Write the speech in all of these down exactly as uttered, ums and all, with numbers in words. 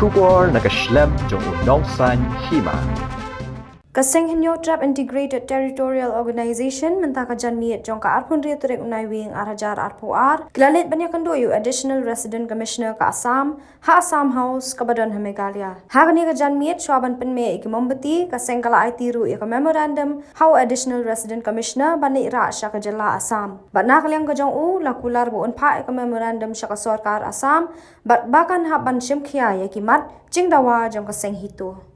Khubor na ka shlem jong u Nongsaiñ Hima. Ka Seng Hynñiewtrep Integrated Territorial Organization mynta ka janmiet jong ka arphew hynriew tarik u Naiwieng ar hajar arphew ar ki la leit ban ïakynduh ïa u Additional Resident Commissioner ka Assam ha Assam House kaba don ha Meghalaya. Ha kane ka janmiet shuwa ban pynmih ïa ki mombati, ka seng ka la aiti ruh ïa ka memorandum ha u Additional Resident Commissioner ban leit rah sha ka jylla Assam. Bad na ka liang ka jong u la kular ba un phah ïa ka memorandum sha ka sorkar Assam bad ba kan hap ban shim khia ïa ki mat jingdawa jong ka seng HITO.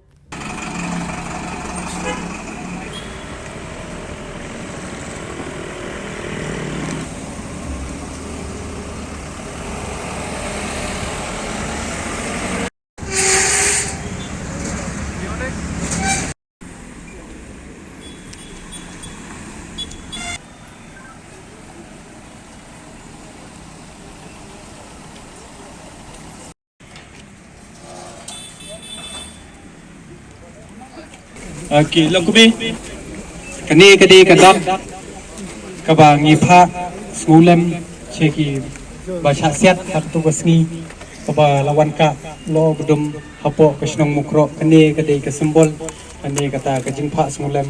Okay, long kumne. Kane ka dei ka dak kaba ngi phah sngewlem sha kiba shah siat ha kato ka sngi kaba la wan ka lo bdum hapoh ka shnong Mukroh. Kane ka dei ka symbol, kane kata ka jingphah sngewlem.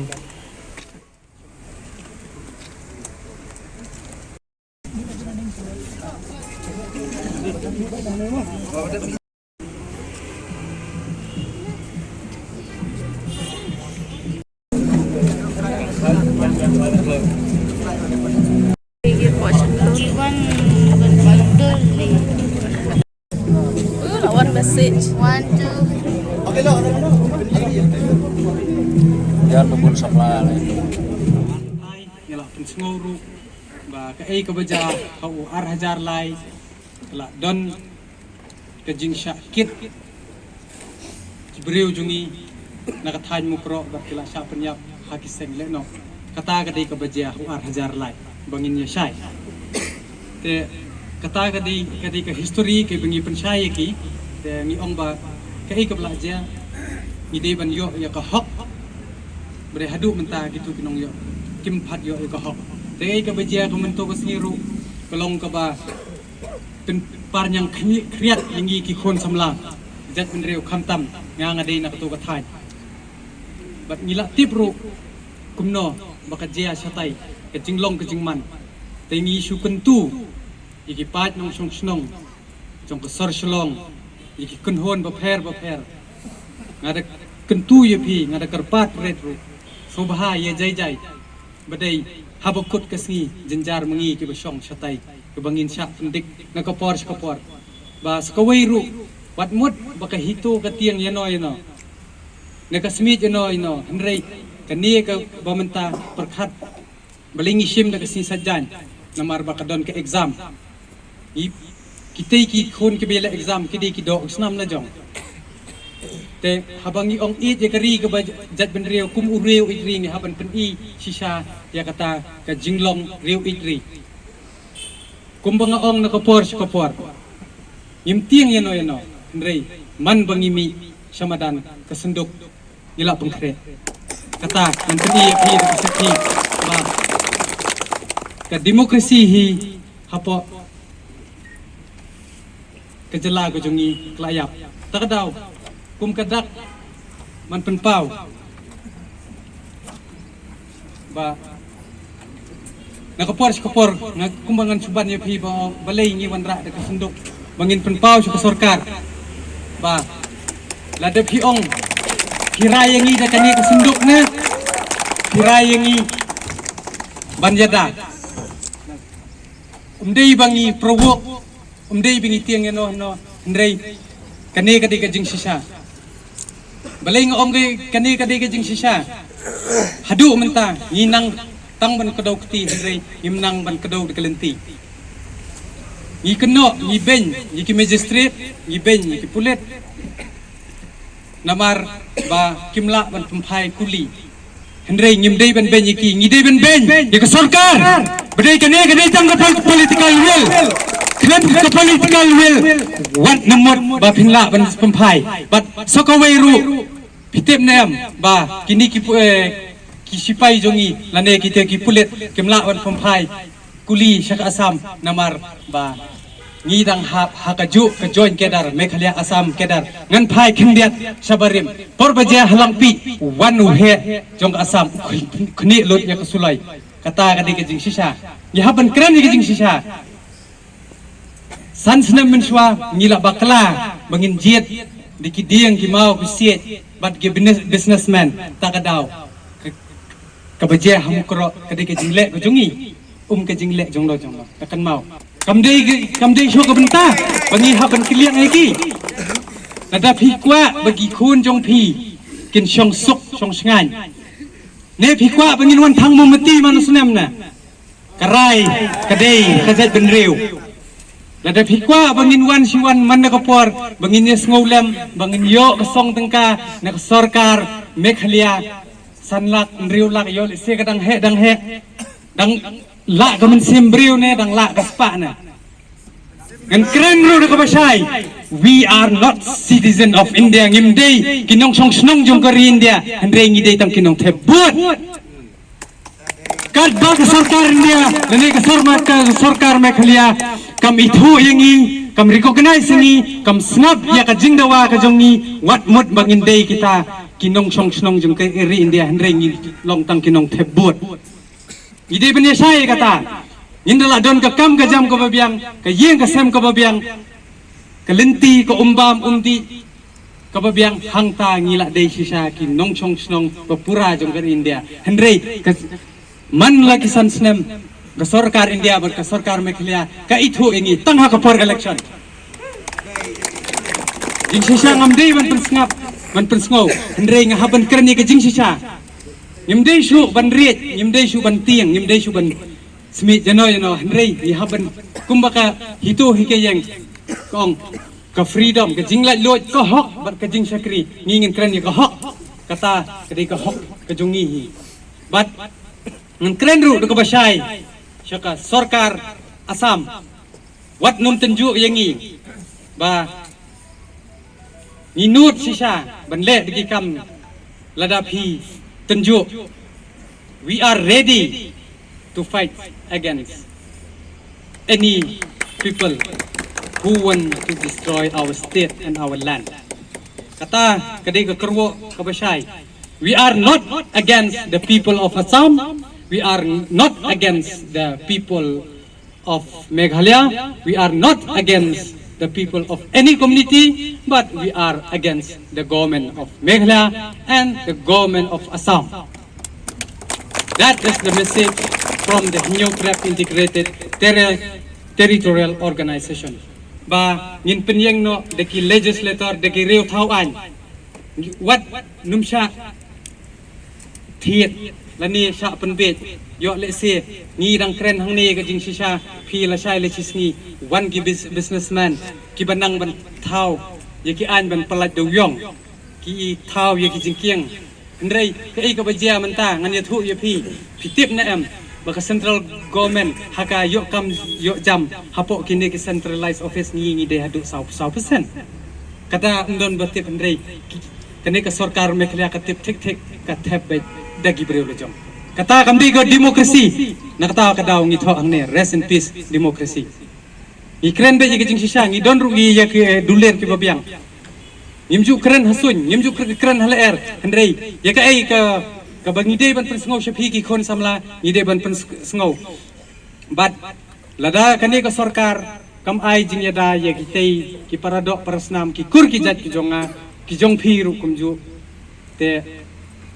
One, two. Biar babun supply. Ngi la pynsngew ruh ba kaei kaba jia ha u ar hajar lai ka la don ka jingshah kit ki briew jong ngi na ka thaiñ Mukroh bad ki la shah pynïap ha ki seng lehnoh. Kata ka dei kaba jia ha u ar hajar lai ba ngin ïa shai. Te kata ka dei, ka dei ka history kaba ngi pynshai ïa ki. Te ngi ong ba kaei kaba la jia ngi dei ban ïoh ïa ka hok. Ba dei haduh mynta kito ki nongïoh kim pat ïoh ïa ka hok. Te kaei kaba jia ka mynta ka sngi ruh ka long kaba pynpar ñiang khni-, khriat ïa ngi ki khun samla jaitbynriew, khamtam nga nga dei na kato ka thaiñ. Bad ngi la tip ruh kumno ba ka jia shatai ka jinglong ka jingman. Te ngi shu kyntu ïa ki paid nongshong shnong jong ka sor Shillong, ïa ki kynhun bapher bapher. Nga da kyntu ïa phi, nga da kyrpad rit ruh, sngewbha ïa jai jai ba dei haba kut ka sngi jynjar ma ngi kiba shong shatai, kiba ngin shah pyndik na ka por sha ka por. Ba sa kawei ruh wat mut ba ka HITO ka tieng ïano ïano, na ka SMEIT ïano ïano, hynrei kane kaba mynta pyrkhat balei ngi shim da ka sngi Saitjaiñ, namar ba ka don ka exam. Ngi, kitei ki khun kiba ïaleh exam ki dei ki doh snam la jong. Te haba ngi ong ïeit ïa ka ri kaba jaitbynriew kum u riew ïeit ri, ngi hap ban pyni shisha ïa kata ka jinglong riew ïeit ri. Kumba nga ong na ka por sha ka por, ngim tieng ïano ïano, hynrei man ba ngi mih sha madan ka synduk ngi la pynkhreh. Kata ngan pyni ïa phi da ka sakhi ba ka demokrasi hi hapoh ka jylla ka jong ngi ka la ïap. Ta ka daw kum ka dak man pynpaw ba na ka por sha ka por nga kumba ngan shu ban ïa phi ba balei ngi wanrah da ka synduk ba ngin pynpaw sha ka sorkar ba lada phi ong phi rai ïa ngi da kane ka synduk ne phi rai ïa ngi ban ïada. Um dei ba ngi provok, um dei ba ngi tieng ïano ïano, hynrei kane ka dei ka jingshisha. Balei nga ong ka, kane ka dei ka jingshisha? Haduh mynta ngi nang tang ban kdew kti, hynrei ngim nang ban kdew da ka lynti. Ngi kynnoh, ngi beiñ ïa ki magistrate, ngi beiñ ïa ki pulit. Namar ba kim lah ban pynphai kuli. Hynrei ngim dei ban beiñ ïa ki, ngi dei ban beiñ ïa ka sorkar. Ba dei kane ka dei tang ka pol-, political will. Khlem ka political will wat ne mut ba phin lah ban pynphai. Bad sa kawei ruh phi tip ne em ba kine ki pu-, eh, ki sipai jong ngi lane kite ki pulit kim lah ban pynphai kuli sha ka Assam namar ba Ngi dang hap ha kajuh ka joint cadre Meghalaya Assam cadre. Ngan phai khyndiat shabarim. Por ba jia ha Langpih, wan u heh jong ka Assam, khnieh lut ïa ka suloi. Kata ka dei ka jingshisha. Ngi hap ban kren ïa ka jingshisha. San snem mynshuwa ngi la bakla ba ngin jied da ki dieng, ki maw, ki siej bad ki business, businessman. Ta ka daw ka, ka ba jia ha Mukroh ka dei ka jingleh ka jong ngi, um ka jingleh jong no jong no. Ka kynmaw. Kam dei, kam dei shuh ka bynta ba ngi hap ban kylliang ïa ki. Lada phi kwah ba ki khun jong phi kin shong suk shong shngaiñ, ne phi kwah ba ngin wan thang mombati man u snem na? Ka rai ka dei ka jaitbynriew. Lada phi kwah ba ngin wan shi wan man na ka por ba ngin ïa sngewlem, ba ngin ïoh ka song tyngka na ka sorkar Meghalaya, san lak, hynriew lak, ïoh lehse ka dang heh, dang heh, dang lah ka mynsiem briew ne dang lah ka spah ne. Ngan kren ruh da kaba shai. We are not citizen of India. Ngim dei ki nongshong shnong jong ka ri India. Hynrei ngi dei tang ki nongthep vote. Katba ka sorkar India lane ka sorma-, ka sorkar Meghalaya kam ithuh ïa ngi, kam recognize ïa ngi, kam sngap ïa ka jingdawa ka jong ngi, wat mut ba ngin dei kita ki nongshong shnong jong ka ri India, hynrei ngi long tang ki nongthep vote. Ngi dei ban ïa shai kata. Ngin da lah don ka kam ka jam kaba biang, ka ïing ka sem kaba biang, ka lynti, ka umbam umdih kaba biang, hangta ngi lah dei shisha ki nongshong shnong ba pura jong ka India. Hynrei ka, man la ki san snem ka sorkar India bad ka sorkar Meghalaya ka ithuh ïa ngi tang ha ka por election. Jingshisha ngam dei ban pynsngap, ban pynsngew, hynrei nga hap ban kren ïa ka jingshisha. Ngim dei shuh ban riej, ngim dei shuh ban tieng, ngim dei shuh ban smit jano jano, hynrei ngi hap ban, kumba ka hito hi ka ïeng, ka ong, ka freedom, ka jinglaitluid, ka hok bad ka jingshakri. Ngi ngin kren ïa ka hok. Kata ka dei ka hok ka jong ngi hi. Bad ngan kren ruh da kaba shai sha ka sorkar Assam. Wat nym tynjuh ïa ngi ba ngi nud shisha ban leh da ki kam. Lada phi tynjuh, we are ready to fight against any people who want to destroy our state and our land. Kata ka dei ka kyrwoh kaba shai. We are not against the people of Assam. We are not against the people of Meghalaya. We are not against the people of any community, but we are against the government of Meghalaya and the government of Assam. That is the message from the Hynñiewtrep Integrated Terri-, Territorial Organization. Ba ngin pynïeng noh da ki legislator, da ki riewthaw aiñ. Wat nym shah thied lane shah pynbeit. Ïoh lehse ngi dang kren hangne ka jingshisha, phi lashai la shisngi, wan ki bus-, businessman kiba nang ban thaw ïa ki aiñ ban pyllait da u ïong, ki thaw ïa ki jingkieng. Hynrei kaei kaba jia mynta, ngan ïathuh ïa phi. Phi tip ne em ba ka central government ha ka ïoh kam ïoh jam hapoh kine ki centralized office ngi, ngi dei haduh saw, saw percent. Kata ym don ba tip, hynrei ki, kane ka sorkar Meghalaya ka tip thik thik, ka thep beit da ki briew la jong. Kata kam dei ka democracy. Na kata ka daw ngi thoh hangne, rest in peace democracy. Ngi kren beit ïa ka jingshisha, ngi don ruh ngi ïa ki, eh, dulir kiba biang. Ngim ju kren ha suiñ, ngim ju kren, kren ha lyer. Hynrei ïa kaei ka, kaba ngi dei ban pynsngew sha phi ki khun samla, ngi dei ban pynsngew. Bad lada kane ka sorkar kam ai jingïada ïa kitei ki paradoh parasnam, ki kur ki jait ki jong nga, ki jong phi ruh kumjuh, te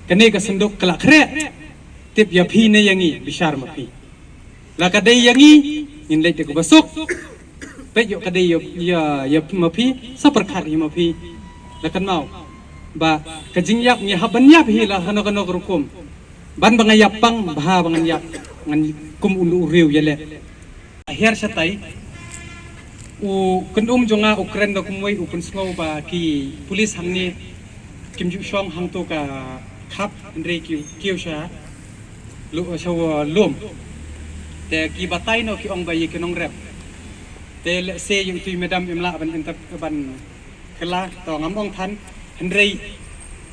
kane ka synduk ka la khreh. Tip ïa phi ne ïa ngi, bishar ma phi. La ka dei ïa ngi, ngin leit da kaba suk. Peit ïoh ka dei ïa, ïa, ïa ma phi, sa pyrkhat ïa ma phi. La kynmaw ba ka jingïap ngi hap ban ïap hi la hano kano ka rukom. Ban ba nga ïap pang, bha ba ngan ïap, ngan kum u, u riew ïaleh. Hiar shatai, u kynum jong nga u kren da kumwei, u pynsngew ba ki pulit hangne kim ju shong hangto ka khap, hynrei ki kiew sha lu, sha lum. Te ki batai noh ki ong ba ïa ki nongrep. Te lehse ïa utu i madam im lah ban inter-, ban kylla, to ngam ong than, hynrei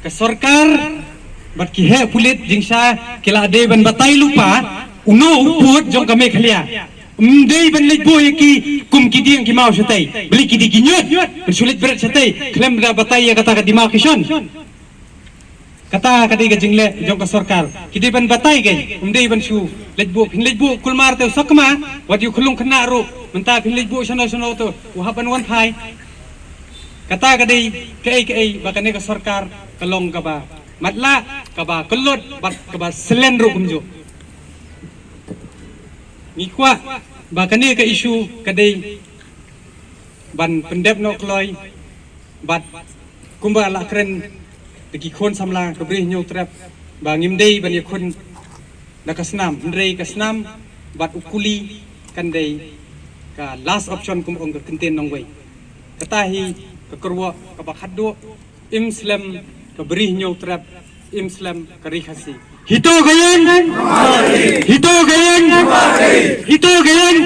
ka sorkar bad ki heh pulit jingshisha ki la dei ban batai lypa uno u pud jong ka Meghalaya. Ym dei ban leit buh ïa ki kum ki dieng ki maw shatei. Beli ki dei ki ñiut ban shu leit bret shatei khlem da batai ïa kata ka demarcation. Kata ka dei ka jingleh jong ka sorkar. Ki dei ban batai kei, ym dei ban shu leit buh. Phin leit buh kulmar te u Sakma, wat ïa u khyllung khynnah ruh. Mynta phin leit buh shano shano te u hap ban wan phai. Kata ka dei kaei kaei ba kane ka sorkar ka long kaba matlah, kaba kyllut bad kaba slen ruh kumjuh. Ngi kwah ba kane ka issue ka dei ban pyndep noh kloi bad kumba la kren da ki khun samla ka Bri Hynñiewtrep ba ngim dei ban ïakhun da ka snam, hynrei ka snam bad u kuli kan dei ka last option, kum ong ka kyntien nongwei. Kata hi ka kyrwoh kaba khatduh, im slem ka Bri Hynñiewtrep, im slem ka Ri Khasi. Hito ka ïing! Hito ka ïing! Hito ka ïing!